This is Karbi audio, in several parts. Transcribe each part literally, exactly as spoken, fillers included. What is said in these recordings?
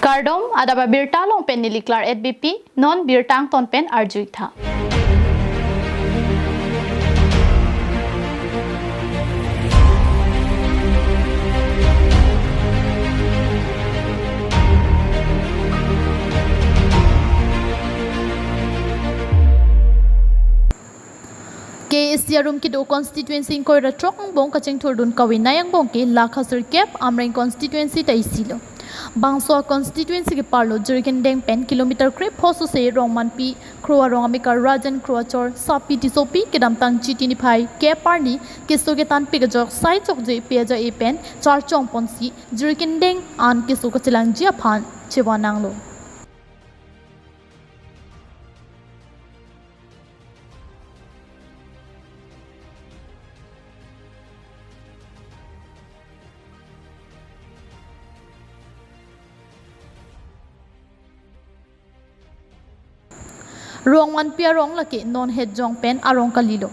Kardom, adap abirta along pen neli Claret Beypi, non birta angton pen arju-ik tha. K A A C arum kedo constituency ingkoi ra throk angbong kachingthurdun kawenei angbong ke lakha sirkep Amreng constituency ta isilo. Bangso a constituency keparlo Jirikindeng pen kilometer krepho sose Rongmanpi Kro arong amekar Rajen Kro achor Sapi Tissopi kedamtang Chiti niphai kep arni keso ketanpik ajok sai chokche pe aja-e pen charchong ponsi Jirikindeng an keso kachelangji aphan chevan nanglo. Rongmanpi arong lake non hetjong pen arong kalilo.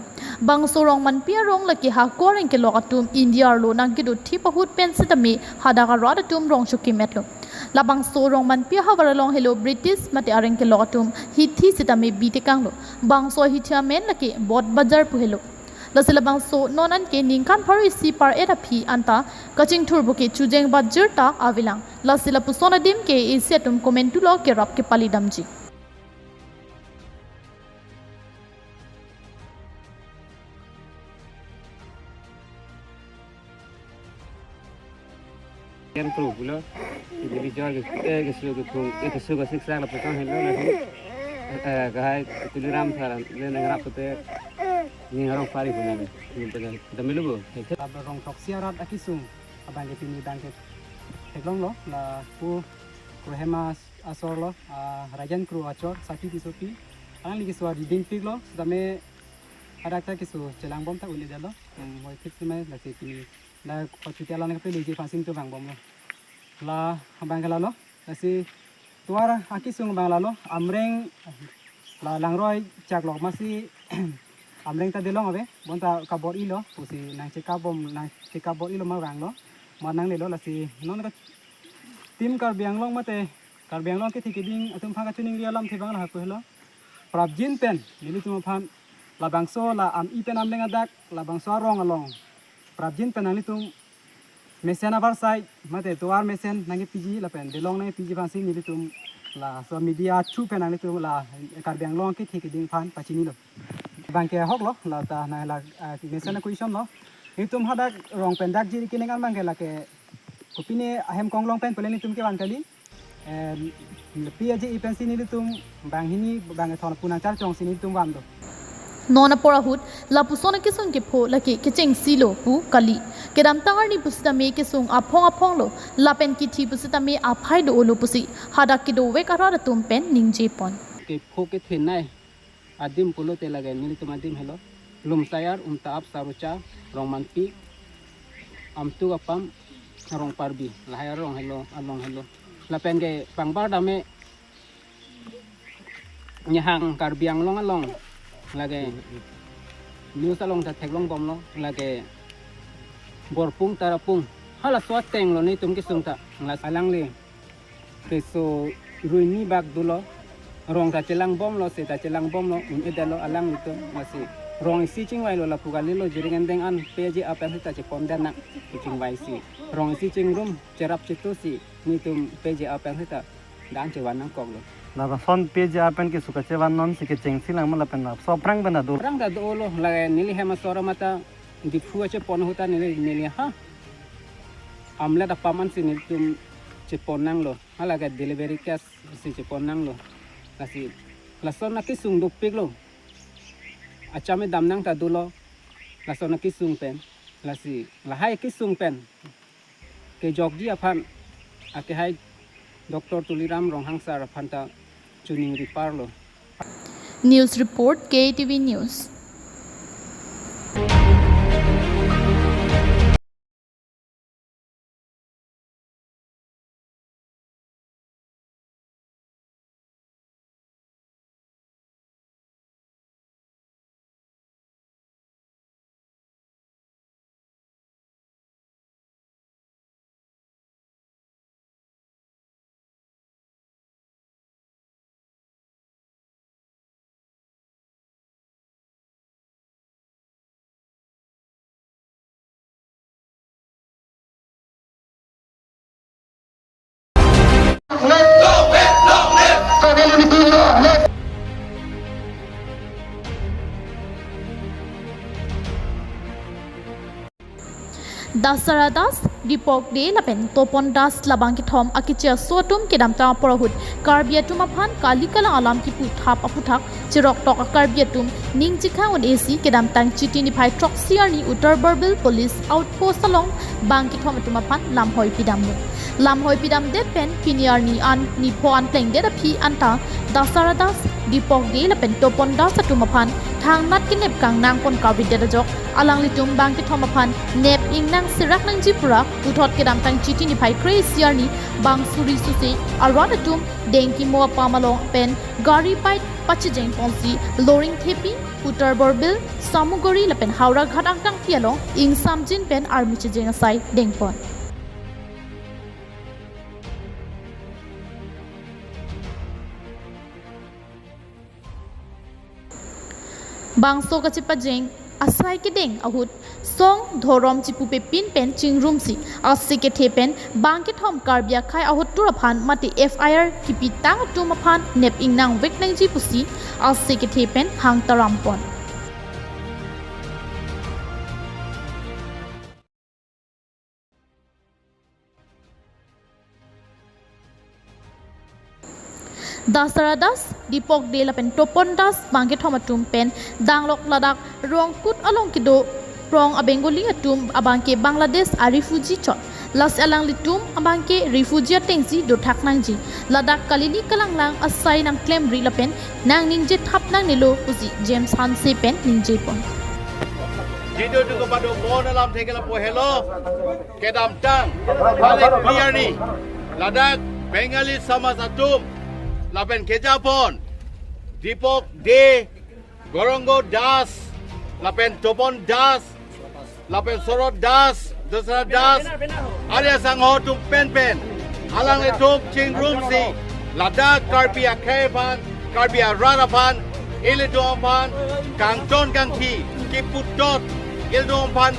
Bangso Rongmanpi arong lake hako areng kelok atum India arlo nangkedo thip ahut pen sitame hadak arat atum rong chokimetlo. Labangso Rongmanpi ahavar along helo British mate areng kelok atum hithi sitame bitekanglo. Bangso hithi amen lake Bot Bazar pu helo. Lasi labangso non anke ningkan pharo isi par-et aphi anta kachingthur buke chujeng bajir ta avelang. Lasi lapuson adim K A A C atum komantulo kerap kepali damji. Ken pro pulo, individual ke, eh, keso kethung, eh, keso kesiksang lapuson helo, lalu, eh, kahai Tuliram Sarma, le nangrap pute, ning arong pari punya, ning punya, kita milu bu, eh, Lapen rong throksi arat akesung abang ke pini abang ke theklonglo, lapu Kro hem achor lo, ah, Rajen Kro achor, Sapi Tissopi. Alangli keso ariding piklo, sitame hadak ta keso chelangbom ta un-edetlo. Hmm, hoi thik sitame lasi pini la hospital an kapeliji aphansi nelitum vangbomlo. La abang ke lalo, lasi tovar akesung abang lalo, Amreng la Langroi chaklok masi Amreng ta delong ave, bonta kabor-ilo, pusi nangchekap bom, nangchekap bor-ilo ma vanglo, ma nanglelo, lasi non ka Team Karbi Anglong mate Karbi Anglong kethe keding atum aphan kachiningri alamthe abang lahai pu helo. Prapjin pen nelitum aphan labangso la Am-i pen Amreng adak labangso arong along prapjin pen nanglitum mesen avarsai mate tovar mesen nangkepiji lapen delong nangkepiji aphansi nelitum laso media through pen nanglitum la Karbi Anglong kethe keding aphan pachinilo. Abang ke ahoklo, la ta na la, ah, mesen question lo. Nelitum hadak rong pen dak Jirikindeng an abang ke lake kopine ahem konglong pen pule nelitum kevan kali. Em, pe aja-e pensi nelitum banghini bangkethom pu nangcharchongsi nelitum van do. Non apor ahut lapuson akesung kepho lake kechengsilo pu kali. Kedamtang arni pusitame kesung aphong aphonglo, lapen kithi pusitame aphai do-olo pusi hadak kedovek arat atum pen ningjepon. Kepho kethenei adim pulote lake nelitum adim helo. Lumsai ar, Umta ap, Sarucha, Rongmanpi, Amtuk apam, Rongparbi, lahai arong helo, along helo. Lapen ke pangbar dame nihang Karbi Anglong along lake news along ta theklongbomlo, lake Borpung Tarapung, halaso atenglo nelitum kesung ta, la alangli keso ruini bak dolo, rong ta chelangbomlo, seta chelangbomlo, un-edetlo alanglitum, masi rong isi chingvailo lapu kalilo, Jirikindeng an pe aja-e pen seta chepon den nang, chingvaisi. Rong isi chingrum, cherap chetusi, nelitum pe aja-e pen seta dang chevan nangkoklo. Lapuson pe aja-e pen keso kachevan nonsi kechengsi lang ma lapen lapuson aphrang pen ta do. Aphrang ta dolo, la neli hem achor mata Diphu achepon ahut ta neli, neli ha Amlet apam ansi nelitum chepon nanglo. Halake delivery case si chepon nanglo. Lasi lason akesung dopiklo. Achame damnang ta dolo. Lason akesung pen. Lasi lahai kesung pen kejokji aphan akehai Doctor Tuliram Ronghang sir aphan ta choningri parlo. News report, K A T V News. Dasara Das, Deepak Dey lapen Topon Das labang kethom akeche aso atum kedamtang apor ahut Karbi atum aphan kali kalang alam kipu thap aphuthak cheroktok a-Karbi atum ning chikhang un-e si kedamtang Chiti niphai throksi arni Uttar Borbil Police Outpost along bang kethom atum aphan lamhoi pidamlo. Lamhoi pidamdet pen pini arni an nipho an plengdet aphi anta Dasara Das, Deepak Dey lapen Topon Das atum aphan thangnat kenep kangnang pon kavidet ajok alanglitum bang kethom aphan nep ingnang serak nangji pura puthot kedamtang Chiti niphai kre-isi arni bang suri suse arat atum dengki mo apam along pen gari bike pachejeng ponsi Loringthepi, Uttar Borbil, Samuguri lapen Howraghat angtangpi along ingsamjin pen armi chejeng asai dengpon. Bangso kachepajeng asai kedeng ahut song dhorom chipupepin pen chingrumsi ase kethe pen bang kethom Karbi akhei ahotur aphan mate F I R kipitang atum aphan nep ingnang vek nangji pusi ase kethe pen hangtaram pon. Dasara Das, Deepak Dey lapen Topon Das bang kethom atum pen danglok ladak Rongkut along kedo prong a-Bengali atum abangke Bangladesh a-refugee chot. Lasi alanglitum abangke refugee atengsi dothak nangji. Ladak kalili kalanglang asai nangklemri lapen nangningje thap nangnelo pusi James Hanse pen ningje pon. Jitu tu kepada bon alam thekela pohelo. Kedamtang, balik biar ni, ladak Bengali samaj atum, lapen kejapon, Deepak Dey, Goronggo Das, lapen Topon Das, lapen Sorot Das, Dasara Das, Arya Sangho atum penpen, alanglitum chingrumsi, ladak Karbi akhei aphan, Karbi arat aphan, ilitum aphan, kangton kangthi, kiputot, ilitum aphan,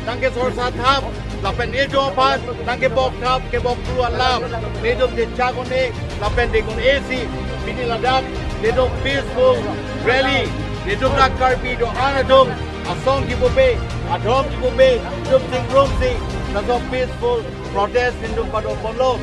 nangkesorsa thap, lapen ilitum aphan, nangkebok thap, kebok kru alam, ilitum chechak un-e, lapen deng un-e si, pini ladak, ilitum peaceful rally, ilitum dak Karbi do-an atum, asong chipupe, adhom chipupe, ilitum chingrumsi, laso peaceful protest ilitum pado ponlo.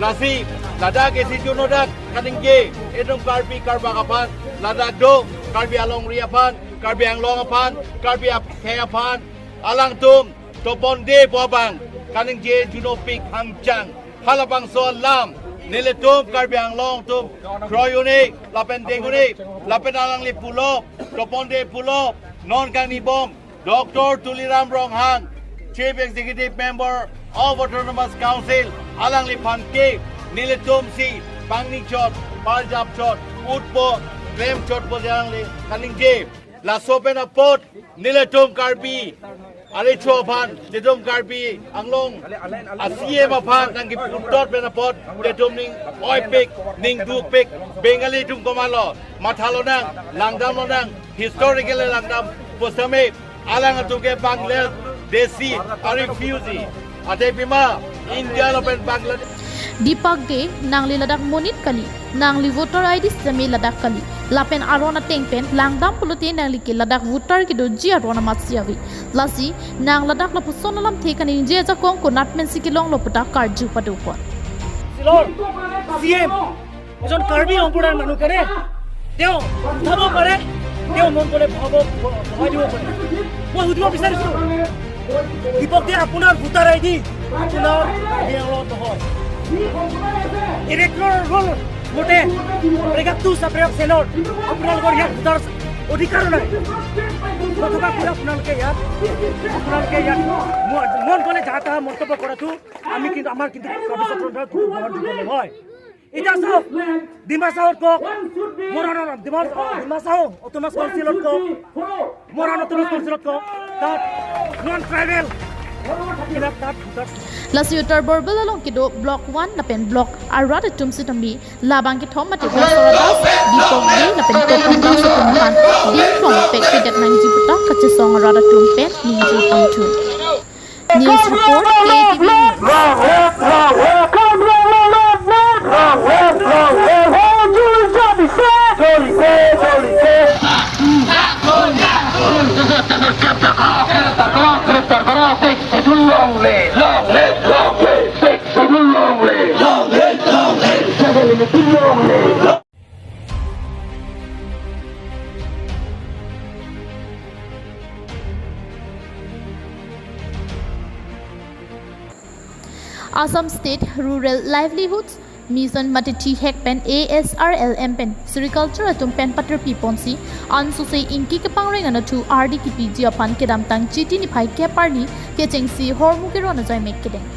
Lasi, ladak isi juno dak, kaningje, ilitum Karbi Karbak aphan, ladak do, Karbi alongri aphan, Karbi Anglong aphan, Karbi akhei aphan, alangtum, Topon Dey pu abang, kaningje junopik hangchang, halabangso alam, nelitum Karbi Anglong atum, kroi un-e, lapen deng un-e, lapen alangli pulo, Topon Dey pulo, non kangnibom, Doctor Tuliram Ronghang, Chief Executive Member of Autonomous Council, alangliphan ke, nelitum si, pangni chot, parjap chot, utpo, klem chot pu alangli, kaningje, laso pen apot, nelitum Karbi, arecho aphan, nelitum Karbi Anglong, a-C M aphan, nangkeputot pen apot, nelitum ning oipik, ning dukpik, Bengali atum komatlo, mathalonang, langdamlonang, historical langdam, pu setame, alang atum ke Bangladeshi, a-refugee, athe pima, India lapen Bangladesh. Deepak Dey, nangli ladak monit kali, nangli voter I D setame ladak kali, lapen aron ateng pen langdam pulote nangli ke ladak voter kedoji aron amatsi ave. Lasi, nang ladak lapuson alamthe kaningje ajakong konat pensi kelonglo pu ta karju padopon. Silor, C M, এজন কাৰ্বি সম্প্ৰদায়ৰ মানুহ কেনে তেওঁ উঠাব পাৰে, তেওঁ মন গ'লে বহাব, বহাই দিব পাৰে। মই সুধিব বিচাৰিছো, দীপক দে, আপোনাৰ ভোটাৰ আই ডি আপোনাৰ কাৰ্বি আংলঙত নহয়। ইলেক্টৰেল ৰোল মতে ব্ৰেকআপ টু ছাব ব্ৰেকআপ চেনৰ আপোনালোকৰ ইয়াত ভোটাৰ অধিকাৰ নাই। নথকা কিয় আপোনালোকে ইয়াত, আপোনালোকে ইয়াত ম-, মন গ'লে যা তা মন্তব্য কৰাটো আমি কিন্তু, আমাৰ কিন্তু কাৰ্বি ছাত্ৰ সন্থাৰ কোনো গ্ৰহণযোগ্য নহয়। এতিয়া চাওক, ডিমা হাছাওত কওক, মৰাণৰ ডিমা, ডিমা হাছাও অট'নমাছ কাউন্সিলত কওক, মৰাণ অট'নমাছ কাউন্সিলত কওক, তাত নন ট্ৰাইবেল বিলাক তাত voter. Lasi Uttar Borbil along kedo Block one lapen Block arat atum sitame labang kethom mate Dasara Das, Dipok Dey lapen Topon Das atum aphan dingklong pekpedet nangji pu ta kachesong arat atum pen ningje pon thu. News report, K T V News. Assam State Rural Livelihoods Mission mate thihek pen A S R L M pen sericulture atum pen patirpi ponsi ansose ingki kepangreng anatthu ardi kipiji aphan kedamtang Chiti niphai kep arni kechengsi hormu keron ajaimek kedeng.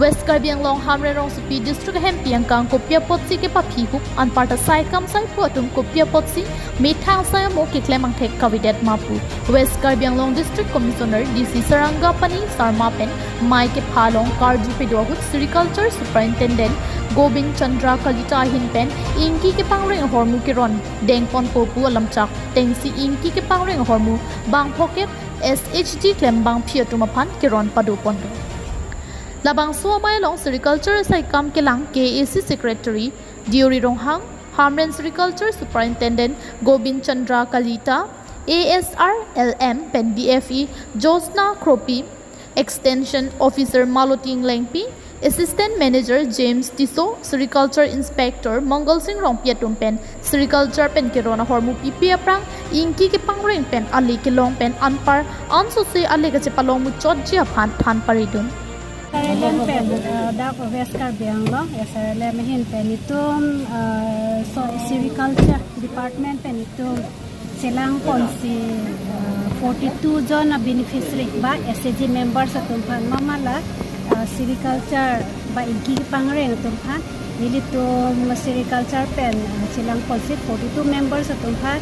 West Karbi Anglong Hamren rongsopi district ahempi angkang kopi apotsi kepaphi hup anparta saikam saipo atum kopi apotsi methang sai amo keklem angthek kavedet ma pu West Karbi Anglong District Commissioner D C Saranga Pani Sarma pen mei kepha along karju pedo ahut Sericulture Superintendent Gobind Chandra Kalita ahin pen ingki kepangreng ahormu keron dengponpo pu alamchak tengsi ingki kepangreng ahormu bang phokep S H G klem bangphi atum aphan keron padoponlo. Labangso amei along Sericulture saikam kelang K A A C Secretary Deori Ronghang, Hamren Sericulture Superintendent Gobind Chandra Kalita, A S R L M pen D F E Josna Kropi, Extension Officer Maloti Englengpi, Assistant Manager James Tisso, Sericulture Inspector Mongal Singh Rongpi atum pen Sericulture pen keron ahormu pipe aphrang ingki kepangreng pen ale kelong pen anpar ansose ale kachepalong muchotji aphan than paridun. S R L M pen, uh, dak West Karbi Anglong, S R L M ahin pen itum, uh, so, Sericulture Department pen itum chelang ponsi, uh, forty-two jon a beneficiary ba S H G members atum aphan mamala, uh, Sericulture ba ingki kepangreng atum aphan nelitum Sericulture pen, uh, chelang ponsi forty-two members atum aphan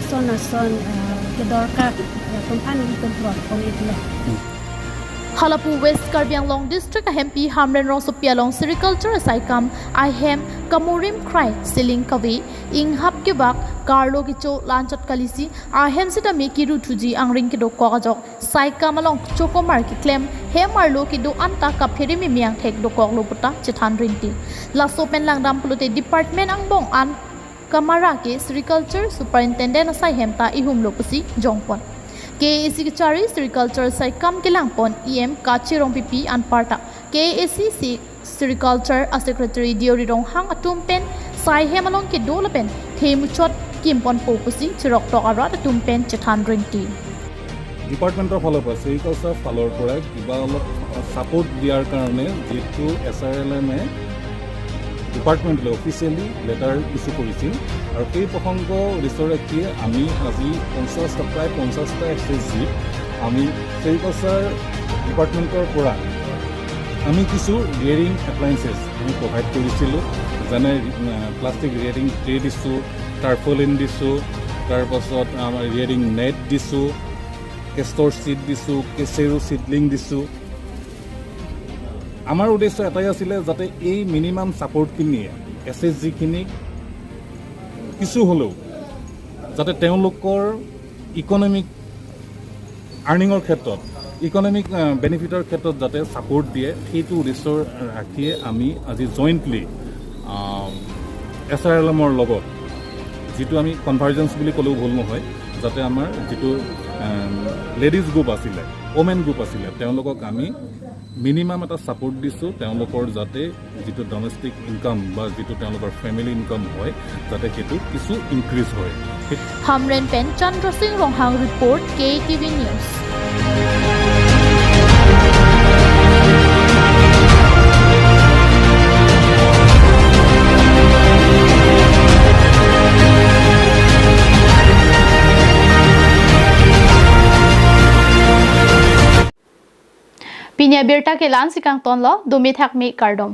ason ason, uh, kedorkar atum aphan nelitum pron pon-iklo. Halapu West Karbi Anglong District ahempi Hamren rongsopi along Sericulture saikam ahem kamurim krai siling kave inghap kevak karlo kecho lanchot kalisi ahem sitame kiru thuji angring kedokok ajok saikam along chokomar keklem hem arlo kedo anta kaphere mimi angthek dokoklo puta chethan rinti. Laso pen langdam pulote department angbong an kamara ke Sericulture Superintendent asai hem ta ihumlo pusi jongpon. K A A C kachari Sericulture saikam kelangpon E M Kache Rongpipi anparta K A A C Sericulture a Secretary Deori Ronghang atum pen sai hem along kedo lapen the muchot kimponpo pusi chiroktok arat atum pen chethan rinti. ডিপাৰ্টমেণ্টৰ ফালৰ পৰা, ছেৰিকালচাৰ ফালৰ পৰা কিবা অলপ ছাপোৰ্ট দিয়াৰ কাৰণে যিটো এছ আৰ এল এমে ডিপাৰ্টমেণ্টলৈ অফিচিয়েলি লেটাৰ ইছ্যু কৰিছিল। আৰু সেই প্ৰসংগ উদ্দেশ্য ৰাখিয়ে আমি আজি পঞ্চাছটা, প্ৰায় পঞ্চাছটা এছ এছ জিত আমি ছেৰিকালচাৰ ডিপাৰ্টমেণ্টৰ পৰা আমি কিছু ৰিয়েৰিং এপ্লায়েন্সেছ আমি প্ৰভাইড কৰিছিলোঁ। যেনে প্লাষ্টিক ৰিয়েৰিং ট্ৰে দিছোঁ, টাৰ্পলিন দিছোঁ, তাৰপাছত আমাৰ ৰিয়েৰিং নেট দিছোঁ, কেষ্টৰ চিড দিছোঁ, কেচেৰু চিডলিং দিছোঁ। আমাৰ উদ্দেশ্য এটাই আছিলে যাতে এই মিনিমাম ছাপোৰ্টখিনিয়ে এছ এইচ জিখিনিক কিছু হ'লেও যাতে তেওঁলোকৰ ইকনমিক আৰ্নিঙৰ ক্ষেত্ৰত, ইকনমিক বেনিফিটৰ ক্ষেত্ৰত যাতে ছাপোৰ্ট দিয়ে, সেইটো উদ্দেশ্য ৰাখিয়ে আমি আজি জইণ্টলি এছ আৰ এল এমৰ লগত যিটো আমি কনভাৰ্জেঞ্চ বুলি ক'লেও ভুল নহয়, যাতে আমাৰ যিটো লেডিজ গ্ৰুপ আছিলে, ওমেন গ্ৰুপ আছিলে, তেওঁলোকক আমি মিনিমাম এটা ছাপোৰ্ট দিছোঁ, তেওঁলোকৰ যাতে যিটো ডমেষ্টিক ইনকাম বা যিটো তেওঁলোকৰ ফেমিলি ইনকাম হয়, যাতে সেইটো কিছু ইনক্ৰিজ হয়। Hamren pen Chandra Singh Ronghang report, K T V News. Pini abirta ke la-ansi kangtonlo, dumi thakmi kardom.